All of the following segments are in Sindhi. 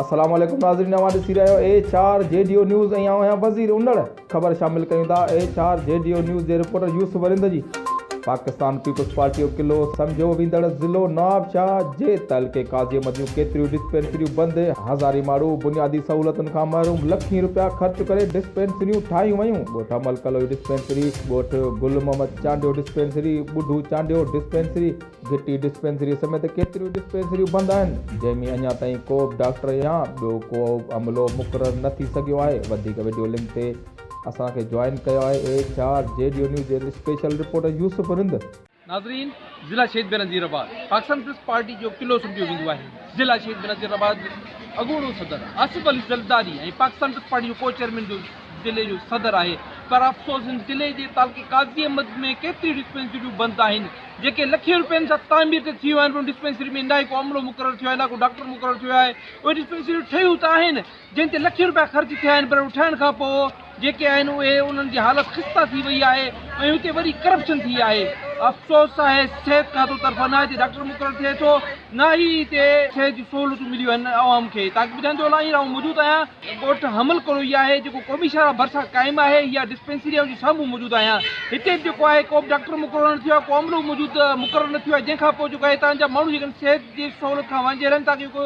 السلام عليڪم ناظرين اوهان ڏسي رهيا آهيو H R G D O news ۽ آئون آهيان وزير انڙ خبر شامل ڪيون ٿا H R G D O news جي رپورٽر يوسف رند جي پاڪستان پيپلز پارٽي جو قلعو سمجهيو ويندڙ ضلعو نواب شاهه جي تعلقي قاضي احمد جون ڪيتريون ڊسپينسريون بند هزارين ماڻهو بنيادي سهولتن کان محروم لکين رپيا خرچ ڪري ڊسپينسريون ٺاهيون ويون ڳوٺ حمل ڪلوئي ڊسپينسري ڳوٺ گل محمد چانڊيو ڊسپينسري ٻڍو چانڊيو ڊسپينسري گهٽي ڊسپينسري سميت ڪيتريون ڊسپينسريون بند آهن، جنهن ۾ اڃا تائين ڪو به ڊاڪٽر يا ٻيو ڪو عملو مقرر نه ٿي سگهيو آهي. وڌيڪ وڊيو لنڪ تي اسان کي جوائن ڪيو آهي H R G D O news جي اسپيشل رپورٽر يوسف رند. ناظرين ضلع شهيد بينظير آباد پاڪستان پيپلز پارٽي جو قلعو سمجهيو ويندو آهي ضلع شهيد بينظير آباد اڳوڻو صدر آصف علي زرداري ۽ پاڪستان پيپلز پارٽي جو ڪو چيئرمين جو ضلعي جو صدر آهي پر افسوس هن ضلعي جي تعلقي قاضي احمد ۾ ڪيتريون ڊسپينسريون بند آهن جيڪي لکين روپين سان تعمير ته ٿي ويون آهن پر ان ڊسپينسري ۾ نه ئي ڪو عملو مقرر ٿيو آهي نه ڪو ڊاڪٽر مقرر ٿيو آهي اهي ڊسپينسريون ٺهيون ته آهن جن تي لکين روپيا خرچ ٿيا آهن پر اهي ٺهڻ کان پوء جيڪي آهن اهي انهن جي حالت خسته ٿي وئي آهي ۽ اتي وڏي ڪرپشن ٿي آهي افسوس آهي صحت کاتو طرفان نه هتي ڊاڪٽر مقرر ٿئي ٿو نه ئي هتي صحت جون سهولتون مليون آهن عوام کي تاڪي ٻڌائيندو هلان هينئر آئون موجود آهيان ڳوٺ حمل ڪروئي آهي جيڪو قومي شاهراهه ڀرسان قائم آهي اها ڊسپينسري آئون جي سامهون موجود آهيان هتي به جيڪو آهي ڪو به ڊاڪٽر مقرر نه ٿيو آهي ڪو عملو موجود مقرر نه ٿيو آهي جنهن کان پوء جيڪو آهي هتان جا ماڻهو جيڪي صحت جي سهولت کان وانجهيل آهن تاڪه جيڪو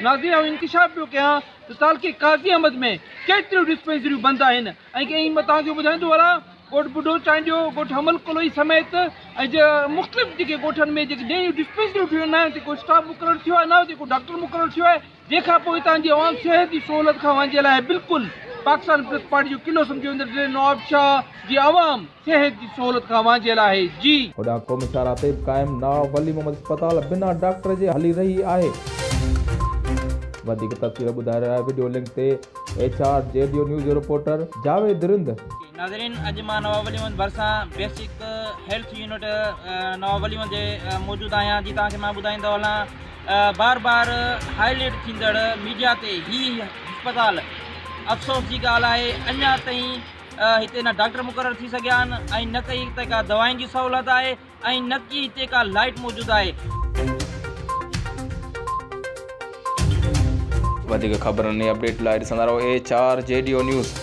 ناظرين آئون انڪشاف پيو ڪيان ته تعلقي قاضي احمد ۾ ڪيتريون ڊسپينسريون بند آهن ۽ ڪئين مان توهان کي ٻڌائيندو هلان ڳوٺ ٻڍو چانڊيو ڳوٺ حمل ڪلوئي سميت ۽ مختلف جيڪي ڳوٺن ۾ جيڪي نيون ڊسپينسريون ٺهيون آهن نه اتي ڪو اسٽاف مقرر ٿيو آهي نه اتي ڪو ڊاڪٽر مقرر ٿيو آهي جنهن کان پوء هتان جي عوام صحت جي سهولت کان وانجهيل آهي بلڪل پاڪستان پيپلز پارٽي جو قلعو سمجهيو ويندڙ ضلعي نوابشاهه جي عوام صحت جي سهولت کان وانجهيل آهي جي. هوڏانهن قومي شاهراهه تي به قائم نواب ولي محمد اسپتال بنا ڊاڪٽر جي هلي رهي آهي. وڌيڪ تفصيل ٻڌائي رهيو آهي وڊيو لنڪ تي H R G D O news جو رپورٽر جاويد رند. ناظرين اڄ مان نواب ولي محمد ڀرسان basic health unit Nawab Wali Muhammad جي موجود آهيان جي توهان کي مان ٻڌائيندو هلان بار بار هائي ليٽ ٿيندڙ ميڊيا تي هي اسپتال افسوس جي ڳالهه آهي اڃا تائين هتي نه ڊاڪٽر مقرر ٿي سگهيا آهن ۽ نه ڪي هتي ڪا دوائن جي سهولت آهي ۽ نه ڪي هتي ڪا لائٽ موجود آهي. وڌيڪ خبرن ۽ اپڊيٽ لاء ڏسندا رهو H R G D O news.